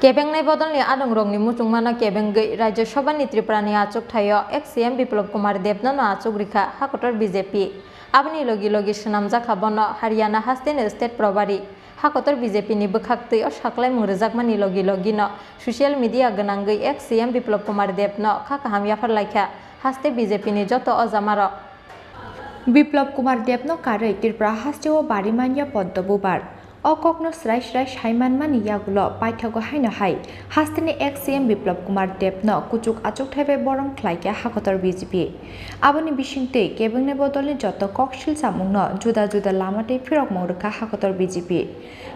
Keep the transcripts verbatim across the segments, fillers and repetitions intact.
Kebengnai bodolni adongrokni muchungmano kebengwi Rajya Sabhani Tripurani achuk thaio ex C M Biplab Kumar Debno no achuk rikha hakotor B J P. Aboni logi logi swnamjakha bono Haryana hasteni State Probari. Hakotor B J P ni bwkhaktwi o saklaimung rwjakmani logi logi no social media gwnangwi ex C M Biplab Kumar Debno kha kaham yaphar laikha haste B J P ni joto ojamarok. Biplab Kumar Debno karwi Tripura hasteo bari manya Poddo Bubar. O kokno srai srai sai manmani yagulo paithago haino hai hasteni ex C M Biplab Kumar Debno kuchuk achukthai bai borom khlaikha hakotor B J P. Aboni bisingtwi kebengnai bodolni joto kok silchamungno juda juda lama tei phirokmung rwkha hakotor B J P.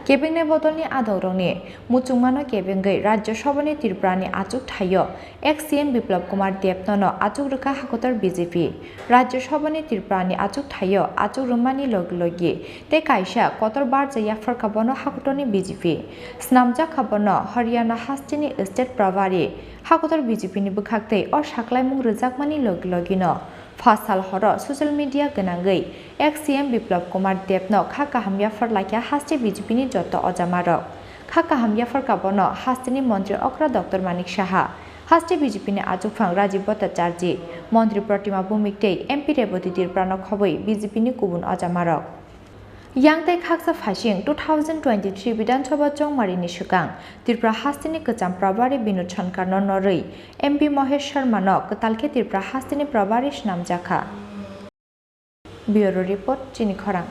Kebengnai bodolni adongrokni muchungmano kebengwi Rajya Sabhani Tripurani achuk thaio ex C M Biplab Kumar Debno no achuk rwkha hakotor B J P. Rajya Sabhani Tripurani achuk thaio achuk rwmani logi logi tei kaisa kotor barja yapharkha bono hakotorni B J P. Swnamjakha bono Haryana hasteni State Probari. Hakotor B J P ni bwkhaktwi o saklaimung rwjakmani logi logi no pha sal horo social media gwnangwi ex C M Biplab Kumar Debno kha kaham yaphar laikha haste B J P ni joto ojamarok. Kha kaham yapharkha bono hasteni montri okra Doctor Manik Saha, haste B J P ni achukphang Rajiv Bhattacharjee, montri Pratima Bhowmik tei M P Rebati Tripura no khobwi B J P ni kubun ojamarok. Yang tei khaksa phaising two thousand twenty-three Bidhan Sabha chongmarini swkang Tripura hasteni kwcham Probari Binod Sonkar no norwi M P Mohesh Sharma no kwtal khe Tripura hasteni Probari swnamjakha. Bureau Report, Chini Khorang.